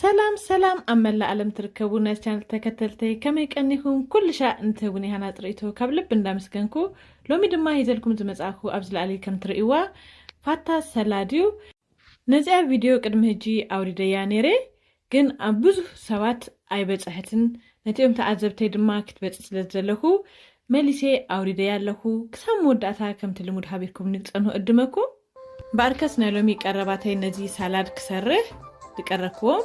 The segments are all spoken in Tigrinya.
ሰላም ሰላም፣ ኣብ መላእ ዓለም ትርከቡ ናይ ቻነል ተከተልተይ ከመይ ቀኒኹም? ኩሉ ሻዕ እንትህቡኒ ሃናፂ ርእይቶ ካብ ልቢ እንዳመስገንኩ፣ ሎሚ ድማ ሂዘልኩም ዝመጻእኩ ኣብዚ ላዕሊ ከም ትርእይዋ ፋታ ሰላድ እዩ። ነዚኣ ቪድዮ ቅድሚ ሕጂ ኣውሪደያ ነይረ፣ ግን ኣብ ብዙሕ ሰባት ኣይበጽሐትን። ነቲኦም ተዓዘብተይ ድማ ክትበጽሕ ስለ ዝደለኹ መሊሴ ኣውሪደያ ኣለኹ። ክሳብ መወዳእታ ከምቲ ልሙድ ሃቢርኩምኒ ክጸንሑ እድመኩም። እምበኣርከስ ናይ ሎሚ ቀረባተይ ነዚ ሳላድ ክሰርሕ ዝቀረብክዎም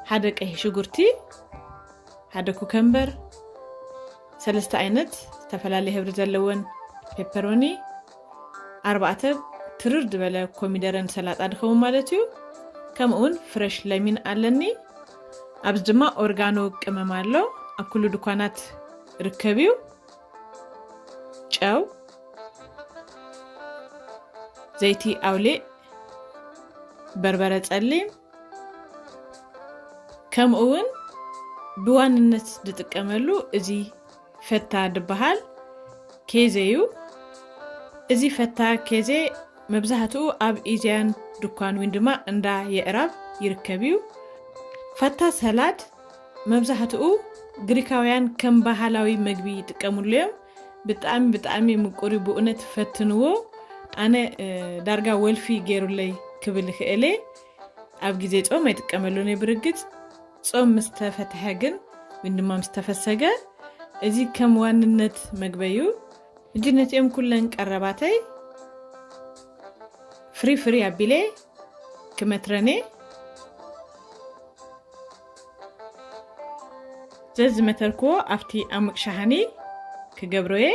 ሓደ ቀይሕ ሽጉርቲ፣ ሓደ ኩከምበር፣ ሰለስተ ዓይነት ዝተፈላለየ ሕብሪ ዘለወን ፔፐሮኒ፣ ኣርባዕተ ትርር ዝበለ ኮሚደረ ንሰላጣ ድኸውን ማለት እዩ። ከምኡ እውን ፍረሽ ለሚን ኣለኒ። ኣብዚ ድማ ኦርጋኖ ቅመም ኣሎ፣ ኣብ ኩሉ ድኳናት ርከብ እዩ። ጨው፣ ዘይቲ ኣውሊዕ፣ በርበረ ጸሊም፣ ከምኡ እውን ብዋንነት ዝጥቀመሉ እዚ ፈታ ድበሃል ኬዘ እዩ። እዚ ፈታ ኬዘ መብዛሕትኡ ኣብ ኢዚያን ድኳን ወይን ድማ እንዳ የዕራብ ይርከብ እዩ። ፈታ ሰላድ መብዛሕትኡ ግሪካውያን ከም ባህላዊ መግቢ ይጥቀምሉ እዮም። ብጣዕሚ ብጣዕሚ ምቁር እዩ፣ ብእውነት ፈትንዎ። ኣነ፣ እ፣ ዳርጋ ወልፊ ገይሩለይ ክብል ይኽእል እየ። ኣብ ግዜ ጾም ኣይጥቀመሉን እየ ብርግጽ። ጾም ምስ ተፈትሐ ግን፣ ወይን ድማ ምስ ተፈሰገ፣ እዚ ከም ዋንነት መግበይ እዩ። ሕጂ ነቲኦም ኩለን ቀረባተይ ፍሪ ፍሪ ኣቢለ ክመትረን እየ። ዘዝመተርክዎ ኣብቲ ዓሙቕ ሻሃኒ ክገብሮ እየ።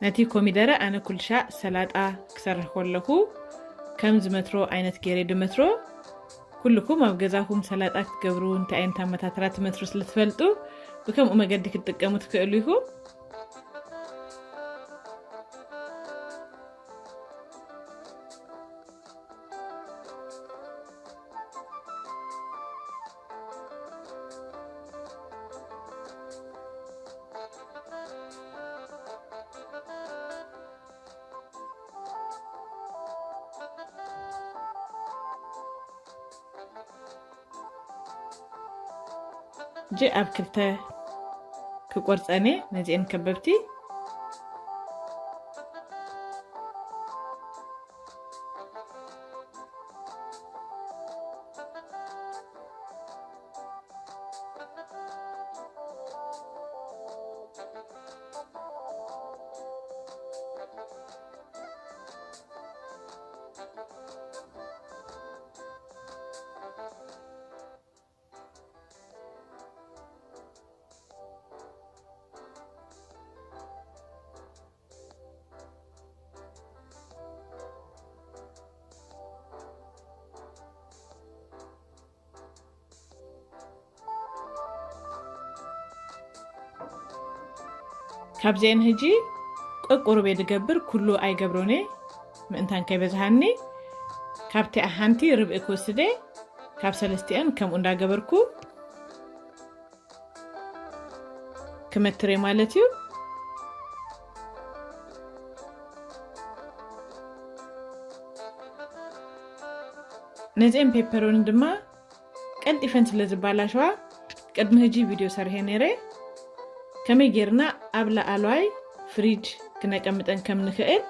ነቲ ኮሚደረ ኣነ ኩልሻዕ ሰላጣ ክሰርሕ ከለኹ ከም ዝመትሮ ዓይነት ገይረ ድመትሮ። ኩልኩም ኣብ ገዛኹም ሰላጣ ክትገብሩ እንታይ ዓይነት ኣመታትራ ትመትሩ ስለ ትፈልጡ፣ ብከምኡ መገዲ ክትጥቀሙ ትኽእሉ ኢኹም። ሕጂ ኣብ ክልተ ክቆርጸን እየ ነዚአን ከበብቲ። ካብዚአን ሕጂ ቁቁሩብ እየ ድገብር፣ ኩሉ ኣይገብሮን እየ፣ ምእንታን ከይበዝሃኒ። ካብቲኣ ሓንቲ ርብዒ ክወስድ እየ፣ ካብ ሰለስቲአን ከምኡ እንዳገበርኩ ክመትር እየ ማለት እዩ። ነዚአን ፔፐሮኒ ድማ ቀልጢፈን ስለ ዝባላሸዋ፣ ቅድሚ ሕጂ ቪድዮ ሰርሐ ነይረ። ከመይ ጌርና ኣብ ላዕለዋይ ፍሪጅ ክነቀምጠን ከም ንኽእል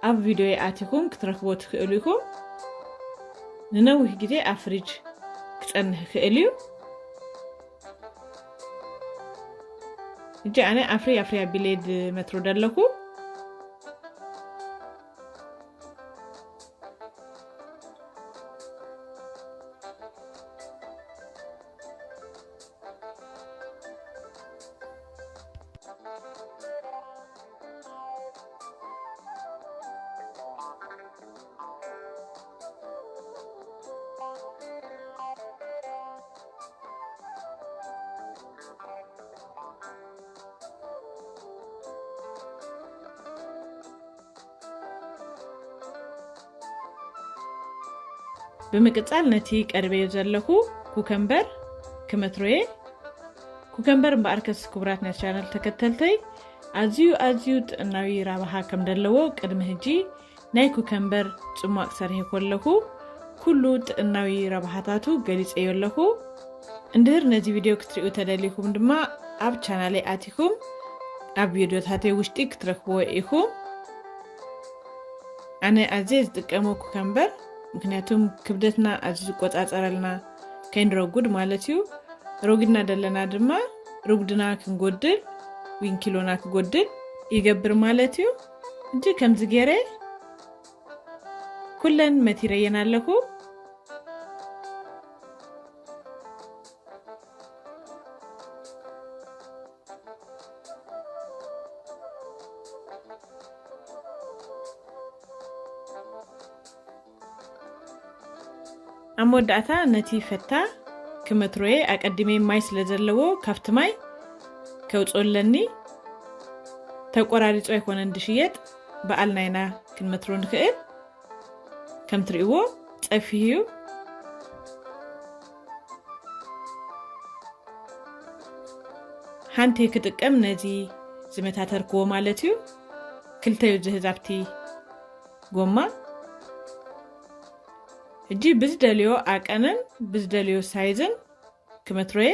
ኣብ ቪድዮ ኣቲኹም ክትረኽቦ ትኽእሉ ኢኹም። ንነዊሕ ግዜ ኣብ ፍሪጅ ክጸንሕ ይኽእል እዩ። ሕጂ ኣነ ኣፍሪ ኣፍሪ ኣቢለ ድመትሮ ደለኹ። ብምቅጻል ነቲ ቀሪበዮ ዘለኹ ኩከምበር ክመትሮየ። ኩከምበር እምበኣርከስ ክቡራት ናይ ቻነል ተከተልተይ፣ ኣዝዩ ኣዝዩ ጥዕናዊ ረብሓ ከም ዘለዎ ቅድሚ ሕጂ ናይ ኩከምበር ጽሟቕ ሰርሔ ከለኹ ኩሉ ጥዕናዊ ረብሓታቱ ገሊጸዮ ኣለኹ። እንድህር ነዚ ቪድዮ ክትሪኡ ተደሊኹም ድማ ኣብ ቻናለይ ኣቲኹም ኣብ ቪድዮታተይ ውሽጢ ክትረኽብዎ ኢኹም። ኣነ ኣዝየ ዝጥቀሞ ኩከምበር ምክንያቱም ክብደትና ኣዝዩ ዝቆጻጸረልና ከይንረጉድ ማለት እዩ። ረጉድና ደለና ድማ ርጉድና ክንጎድል ዊን ኪሎና ክጎድል ይገብር ማለት እዩ። እጂ ከምዚ ገይረ ኩለን መቲረየን ኣለኹ። ኣብ መወዳእታ ነቲ ፈታ ክመትሮየ ኣቀዲመ ማይ ስለ ዘለዎ ካብቲ ማይ ከውፅኦ ኣለኒ። ተቆራሪፁ ኣይኮነን ድሽየጥ፣ በዓልና ኢና ክንመትሮ ንኽእል። ከም ትርእይዎ ፀፊህ እዩ። ሓንቲ ክጥቀም ነዚ ዝመታተርክዎ ማለት እዩ። ክልተ እዩ ዝህዝ ኣብቲ ጎማ። ሕጂ ብዝደልዮ ኣቀንን ብዝደልዮ ሳይዝን ክመትሮየ።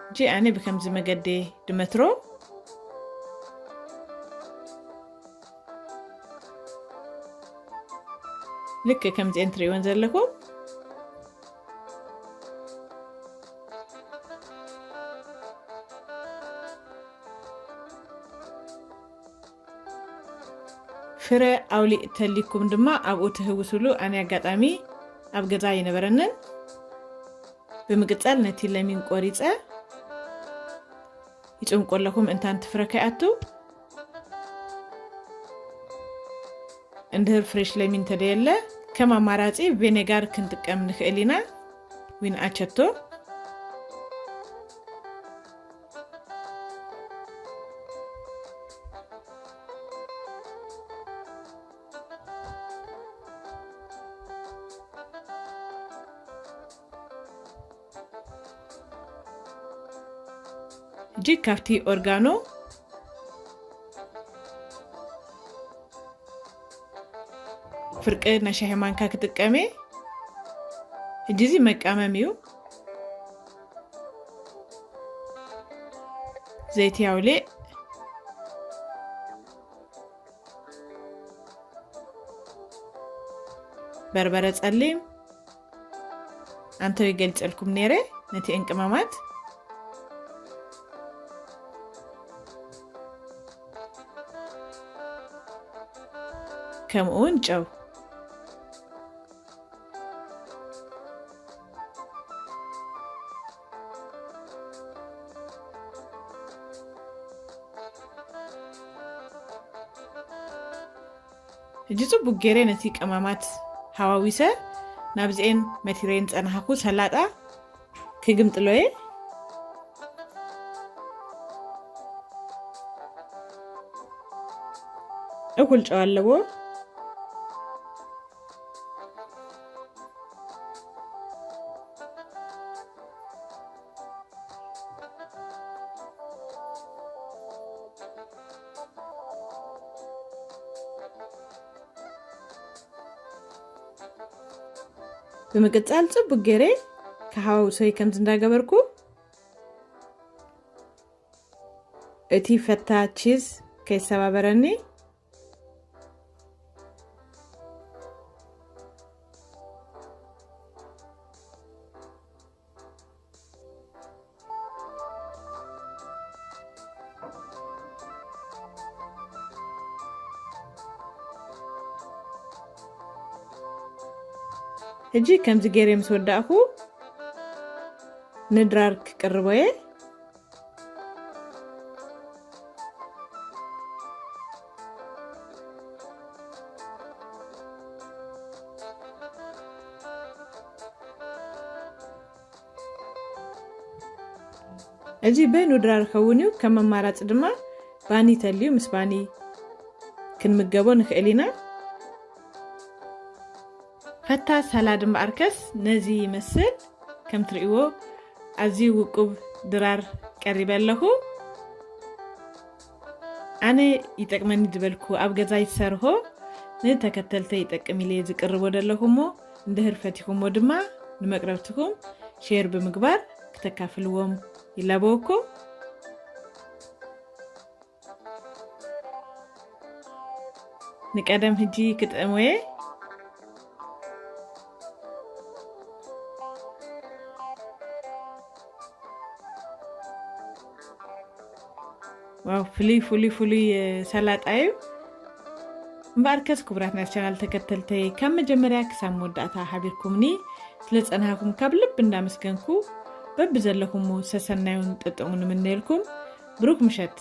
ሕጂ ኣነ ብከምዚ መገዲ ድመትሮ። ልክዕ ከምዚአን ትርእይወን ዘለኹም። ፍረ ኣውሊዕ ተሊኩም ድማ ኣብኡ ትህውስሉ። ኣነ ኣጋጣሚ ኣብ ገዛ ኣይነበረንን። ብምቅጻል ነቲ ለሚን ቆሪጸ ይጽምቆ ኣለኹ ምእንታን እቲ ፍረ ከይኣቱ። እንድህር ፍሬሽ ለሚን ተደየለ ከም ኣማራጺ ቬኔጋር ክንጥቀም ንኽእል ኢና። ዊን ኣቸቶ። ሕጂ ካብቲ ኦርጋኖ ፍርቂ ናይ ሻሂ ማንካ ክጥቀም እየ። ሕጂ እዚ መቃመም እዩ። ዘይቲ ኣውሊዕ፣ በርበረ ጸሊም፣ ኣንተው ይገልጸልኩም ነይረ ነቲ እንቅመማት። ከምኡ እውን ጨው። ሕጂ ጽቡቅ ገይረ ነቲ ቀማማት ሃዋዊሰ ናብዚኤን መቲረን ጸናሕኩ ሰላጣ ክግምጥሎየ። እኹል ጨው ኣለዎ። ብምቅጻል ጽቡቅ ገይረ ክሓዋውሶይ ከምዚ እንዳገበርኩ እቲ ፈታ ቺዝ ከይሰባበረኒ። ሕጂ ከምዚ ገይረ ምስ ወዳእኩ ንድራር ክቅርቦ እየ። እዚ በይኑ ድራር ክኸውን እዩ። ከም ኣማራጺ ድማ ባኒ ተልዩ ምስ ባኒ ክንምገቦ ንኽእል ኢና። ፈታ ሳላድ እምበኣርከስ ነዚ ይመስል። ከም ትርእይዎ ኣዝዩ ውቁብ ድራር ቀሪበ ኣለኹ። ኣነ ይጠቅመኒ ዝበልኩ ኣብ ገዛ ይሰርሆ ንተከተልተ ይጠቅም ኢለ ዝቅርቦ ዘለኹ እሞ እንድህር ፈቲኹሞ ድማ ንመቅረብትኹም ሼር ብምግባር ክተካፍልዎም ይላበወኩም። ንቀደም ህጂ ክጥዕሞየ። ዋው ፍሉይ ፍሉይ ፍሉይ ሰላጣ እዩ። እምበኣርከስ ክቡራት ናይ ቻናል ተከተልተይ ካብ መጀመርያ ክሳብ መወዳእታ ሓቢርኩምኒ ስለ ጸናሃኩም ካብ ልብ እንዳመስገንኩ በብዘለኹሞ ሰሰናዩን ጥጥሙን እምነየልኩም። ብሩክ ምሸት።